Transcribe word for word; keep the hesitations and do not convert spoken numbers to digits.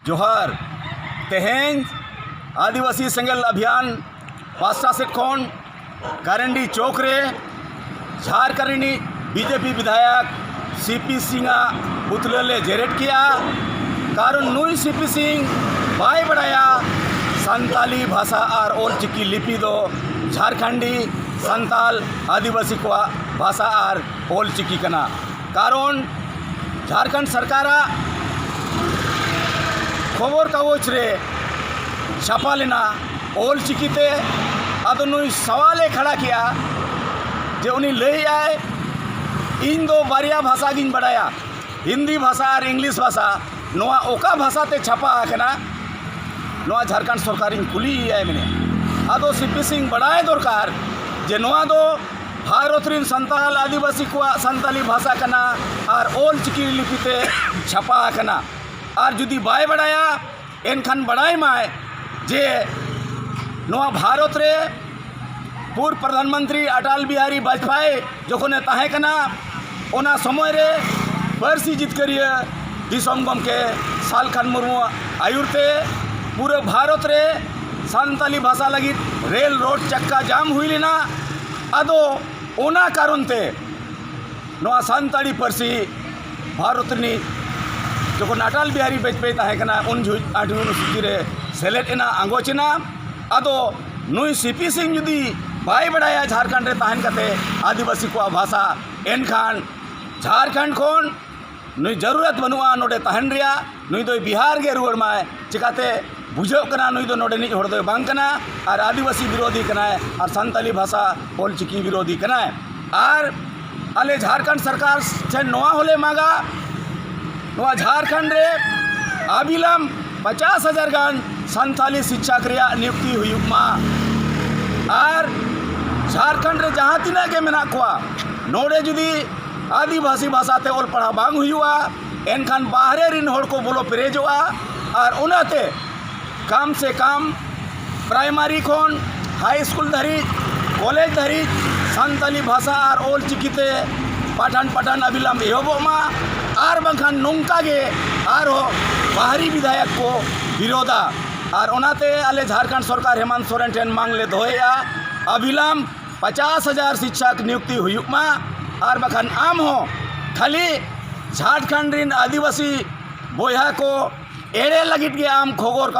ᱡᱚᱦᱟᱨ᱾ ᱛᱮᱦᱮᱧ ᱟᱹᱫᱤᱵᱟᱹᱥᱤ ᱥᱮᱸᱜᱮᱞ ᱚᱵᱷᱤᱭᱟᱱ ᱯᱟᱥᱴᱟ ᱥᱮᱫ ᱠᱷᱚᱱ ᱠᱟᱨᱮᱱᱰᱤ ᱪᱚᱠ ᱨᱮ ᱡᱷᱟᱨᱠᱷᱚᱸᱰ ᱨᱤᱱᱤᱡ ᱵᱤᱡᱮᱯᱤ ᱵᱤᱫᱷᱟᱭᱚᱠ ᱥᱤ ᱯᱤ ᱥᱤᱝ ᱟᱜ ᱯᱩᱛᱞᱟᱹ ᱞᱮ ᱡᱮᱨᱮᱫ ᱠᱮᱜᱼᱟ᱾ ᱠᱟᱨᱚᱱ ᱱᱩᱭ ᱥᱤ ᱯᱤ ᱥᱤᱝ ᱵᱟᱭ ᱵᱟᱲᱟᱭᱟ ᱥᱟᱱᱛᱟᱞᱤ ᱵᱷᱟᱥᱟ ᱟᱨ ᱚᱞ ᱪᱤᱠᱤ ᱞᱤᱯᱤ ᱫᱚ ᱡᱷᱟᱨᱠᱷᱚᱸᱰᱤ ᱥᱟᱱᱛᱟᱞ ᱟᱹᱫᱤᱵᱟᱹᱥᱤ ᱠᱚᱣᱟᱜ ᱵᱷᱟᱥᱟ ᱟᱨ ᱚᱞ ᱪᱤᱠᱤ ᱠᱟᱱᱟ᱾ ᱠᱟᱨᱚᱱ ᱡᱷᱟᱨᱠᱷᱚᱸᱰ ᱥᱚᱨᱠᱟᱨᱟᱜ ᱠᱷᱚᱵᱚᱨ ᱠᱟᱜᱚᱡᱽ ᱨᱮ ᱪᱷᱟᱯᱟ ᱞᱮᱱᱟ ᱚᱞ ᱪᱤᱠᱤ ᱛᱮ᱾ ᱟᱫᱚ ᱱᱩᱭ ᱥᱟᱣᱟᱞᱮ ᱠᱷᱟᱲᱟ ᱠᱮᱜᱼᱟ ᱡᱮ ᱩᱱᱤ ᱞᱟᱹᱭᱮᱜᱼᱟᱭ, "ᱤᱧ ᱫᱚ ᱵᱟᱨᱭᱟ ᱵᱷᱟᱥᱟ ᱜᱤᱧ ᱵᱟᱲᱟᱭᱟ, ᱦᱤᱱᱫᱤ ᱵᱷᱟᱥᱟ ᱟᱨ ᱤᱝᱞᱤᱥ ᱵᱷᱟᱥᱟ, ᱱᱚᱣᱟ ᱚᱠᱟ ᱵᱷᱟᱥᱟ ᱛᱮ ᱪᱷᱟᱯᱟ ᱟᱠᱟᱱᱟ?" ᱱᱚᱣᱟ ᱡᱷᱟᱨᱠᱷᱚᱸᱰ ᱥᱚᱨᱠᱟᱨᱤᱧ ᱠᱩᱞᱤᱭᱮᱭᱟᱭ ᱢᱮᱱᱮ᱾ ᱟᱫᱚ ᱥᱤ ᱯᱤ ᱥᱤᱝ ᱵᱟᱲᱟᱭ ᱫᱚᱨᱠᱟᱨ ᱡᱮ ᱱᱚᱣᱟ ᱫᱚ ᱵᱷᱟᱨᱚᱛ ᱨᱤᱱ ᱥᱟᱱᱛᱟᱞ ᱟᱹᱫᱤᱵᱟᱹᱥᱤ ᱠᱚᱣᱟᱜ ᱥᱟᱱᱛᱟᱞᱤ ᱵᱷᱟᱥᱟ ᱠᱟᱱᱟ ᱟᱨ ᱚᱞ ᱪᱤᱠᱤ ᱞᱤᱯᱤ ᱛᱮ ᱪᱷᱟᱯᱟ ᱟᱠᱟᱱᱟ᱾ ᱟᱨ ᱡᱩᱫᱤ ᱵᱟᱭ ᱵᱟᱲᱟᱭᱟ, ᱮᱱᱠᱷᱟᱱ ᱵᱟᱲᱟᱭ ᱢᱟᱭ ᱡᱮ ᱱᱚᱣᱟ ᱵᱷᱟᱨᱚᱛ ᱨᱮ ᱯᱩᱨᱵᱚ ᱯᱨᱚᱫᱷᱟᱱ ᱢᱚᱱᱛᱨᱤ ᱚᱴᱚᱞ ᱵᱤᱦᱟᱨᱤ ᱵᱟᱡᱽᱯᱮᱭᱤ ᱡᱚᱠᱷᱚᱱᱮ ᱛᱟᱦᱮᱸ ᱠᱟᱱᱟ, ᱚᱱᱟ ᱥᱚᱢᱚᱭ ᱨᱮ ᱯᱟᱹᱨᱥᱤ ᱡᱤᱛᱠᱟᱹᱨᱤᱭᱟᱹ ᱫᱤᱥᱚᱢ ᱜᱚᱢᱠᱮ ᱥᱟᱞᱠᱷᱟᱱ ᱢᱩᱨᱢᱩᱣᱟᱜ ᱟᱹᱭᱩᱨ ᱛᱮ ᱯᱩᱨᱟᱹ ᱵᱷᱟᱨᱚᱛ ᱨᱮ ᱥᱟᱱᱛᱟᱞᱤ ᱵᱷᱟᱥᱟ ᱞᱟᱹᱜᱤᱫ ᱨᱮᱞ, ᱨᱳᱰ, ᱪᱟᱠᱟ ᱡᱟᱢ ᱦᱩᱭ ᱞᱮᱱᱟ᱾ ᱟᱫᱚ ᱚᱱᱟ ᱠᱟᱨᱚᱱ ᱛᱮ ᱱᱚᱣᱟ ᱥᱟᱱᱛᱟᱲᱤ ᱯᱟᱹᱨᱥᱤ ᱵᱷᱟᱨᱚᱛ ᱨᱤᱱᱤᱡ ᱡᱚᱠᱷᱚᱱ ᱚᱴᱚᱞ ᱵᱤᱦᱟᱨᱤ ᱵᱟᱡᱽᱯᱮᱭᱤ ᱛᱟᱦᱮᱸ ᱠᱟᱱᱟ, ᱩᱱ ᱡᱚᱦᱚᱜ ᱟᱹᱰᱤ ᱚᱱᱩᱥᱩᱪᱤ ᱨᱮ ᱥᱮᱞᱮᱫ ᱮᱱᱟ, ᱟᱸᱜᱚᱪ ᱮᱱᱟ᱾ ᱟᱫᱚ ᱱᱩᱭ ᱥᱤ ᱯᱤ ᱥᱤᱝ ᱡᱩᱫᱤ ᱵᱟᱭ ᱵᱟᱲᱟᱭᱟ ᱡᱷᱟᱲᱠᱷᱚᱸᱰ ᱨᱮ ᱛᱟᱦᱮᱱ ᱠᱟᱛᱮ ᱟᱹᱫᱤᱵᱟᱹᱥᱤ ᱠᱚᱣᱟᱜ ᱵᱷᱟᱥᱟ, ᱮᱱᱠᱷᱟᱱ ᱡᱷᱟᱲᱠᱷᱚᱸᱰ ᱠᱷᱚᱱ ᱱᱩᱭ ᱡᱟᱹᱨᱩᱨᱟᱛ ᱵᱟᱹᱱᱩᱜᱼᱟ ᱱᱚᱰᱮ ᱛᱟᱦᱮᱱ ᱨᱮᱭᱟᱜ᱾ ᱱᱩᱭ ᱫᱚᱭ ᱵᱤᱦᱟᱨ ᱜᱮ ᱨᱩᱣᱟᱹᱲ ᱢᱟᱭ᱾ ᱪᱤᱠᱟᱛᱮ? ᱵᱩᱡᱷᱟᱹᱜ ᱠᱟᱱᱟ ᱱᱩᱭ ᱫᱚ ᱱᱚᱰᱮᱱᱤᱡ ᱦᱚᱲ ᱫᱚᱭ ᱵᱟᱝ ᱠᱟᱱᱟ ᱟᱨ ᱟᱹᱫᱤᱵᱟᱹᱥᱤ ᱵᱤᱨᱳᱫᱷᱤ ᱠᱟᱱᱟᱭ ᱟᱨ ᱥᱟᱱᱛᱟᱞᱤ ᱵᱷᱟᱥᱟ ᱚᱞ ᱪᱤᱠᱤ ᱵᱤᱨᱳᱫᱷᱤ ᱠᱟᱱᱟᱭ᱾ ᱟᱨ ᱟᱞᱮ ᱡᱷᱟᱲᱠᱷᱚᱸᱰ ᱥᱚᱨᱠᱟᱨ ᱴᱷᱮᱱ ᱱᱚᱣᱟ ᱦᱚᱸᱞᱮ ᱢᱟᱜᱟ, ᱱᱚᱣᱟ ᱡᱷᱟᱲᱠᱷᱚᱸᱰ ᱨᱮ ᱟᱵᱤᱞᱟᱢ ᱯᱚᱪᱟᱥ ᱦᱟᱡᱟᱨ ᱜᱟᱱ ᱥᱟᱱᱛᱟᱞᱤ ᱥᱤᱠᱪᱷᱚᱠ ᱨᱮᱭᱟᱜ ᱱᱤᱭᱩᱠᱛᱤ ᱦᱩᱭᱩᱜ ᱢᱟ᱾ ᱟᱨ ᱡᱷᱟᱲᱠᱷᱚᱸᱰ ᱨᱮ ᱡᱟᱦᱟᱸ ᱛᱤᱱᱟᱹᱜ ᱜᱮ ᱢᱮᱱᱟᱜ ᱠᱚᱣᱟ, ᱱᱚᱰᱮ ᱡᱩᱫᱤ ᱟᱹᱫᱤᱵᱟᱹᱥᱤ ᱵᱷᱟᱥᱟ ᱛᱮ ᱚᱞ ᱯᱟᱲᱦᱟᱣ ᱵᱟᱝ ᱦᱩᱭᱩᱜᱼᱟ, ᱮᱱᱠᱷᱟᱱ ᱵᱟᱦᱨᱮ ᱨᱤᱱ ᱦᱚᱲ ᱠᱚ ᱵᱚᱞᱚ ᱯᱮᱨᱮᱡᱚᱜᱼᱟ᱾ ᱟᱨ ᱚᱱᱟᱛᱮ ᱠᱟᱢ ᱥᱮ ᱠᱟᱢ ᱯᱨᱟᱭᱢᱟᱨᱤ ᱠᱷᱚᱱ ᱦᱟᱭ ᱥᱠᱩᱞ ᱫᱷᱟᱹᱨᱤᱡ, ᱠᱚᱞᱮᱡᱽ ᱫᱷᱟᱹᱨᱤᱡ ᱥᱟᱱᱛᱟᱞᱤ ᱵᱷᱟᱥᱟ ᱟᱨ ᱚᱞ ᱪᱤᱠᱤ ᱛᱮ ᱯᱟᱴᱷᱟᱱ ᱯᱟᱴᱷᱟᱱ ᱟᱵᱤᱞᱟᱢ ᱮᱦᱚᱵᱚᱜ ᱢᱟ, ᱟᱨ ᱵᱟᱝᱠᱷᱟᱱ ᱱᱚᱝᱠᱟ ᱜᱮ ᱟᱨᱦᱚᱸ ᱵᱟᱦᱨᱤ ᱵᱤᱫᱷᱟᱭᱚᱠ ᱠᱚ ᱵᱤᱨᱳᱫᱟ᱾ ᱟᱨ ᱚᱱᱟᱛᱮ ᱟᱞᱮ ᱡᱷᱟᱲᱠᱷᱚᱸᱰ ᱥᱚᱨᱠᱟᱨ ᱦᱮᱢᱟᱱᱛ ᱥᱚᱨᱮᱱ ᱴᱷᱮᱱ ᱢᱟᱝ ᱞᱮ ᱫᱚᱦᱚᱭᱮᱫᱼᱟ, ᱟᱵᱤᱞᱟᱢ ᱯᱚᱪᱟᱥ ᱦᱟᱡᱟᱨ ᱥᱤᱠᱪᱷᱟᱠ ᱱᱤᱭᱩᱠᱛᱤ ᱦᱩᱭᱩᱜ ᱢᱟ, ᱟᱨ ᱵᱟᱠᱷᱟᱱ ᱟᱢ ᱦᱚᱸ ᱠᱷᱟᱹᱞᱤ ᱡᱷᱟᱲᱠᱷᱚᱸᱰ ᱨᱤᱱ ᱟᱹᱫᱤᱵᱟᱹᱥᱤ ᱵᱚᱭᱦᱟ ᱠᱚ ᱮᱲᱮ ᱞᱟᱹᱜᱤᱫ ᱜᱮ ᱟᱢ ᱠᱷᱚᱵᱚᱨ ᱠᱟᱜᱚᱡᱽ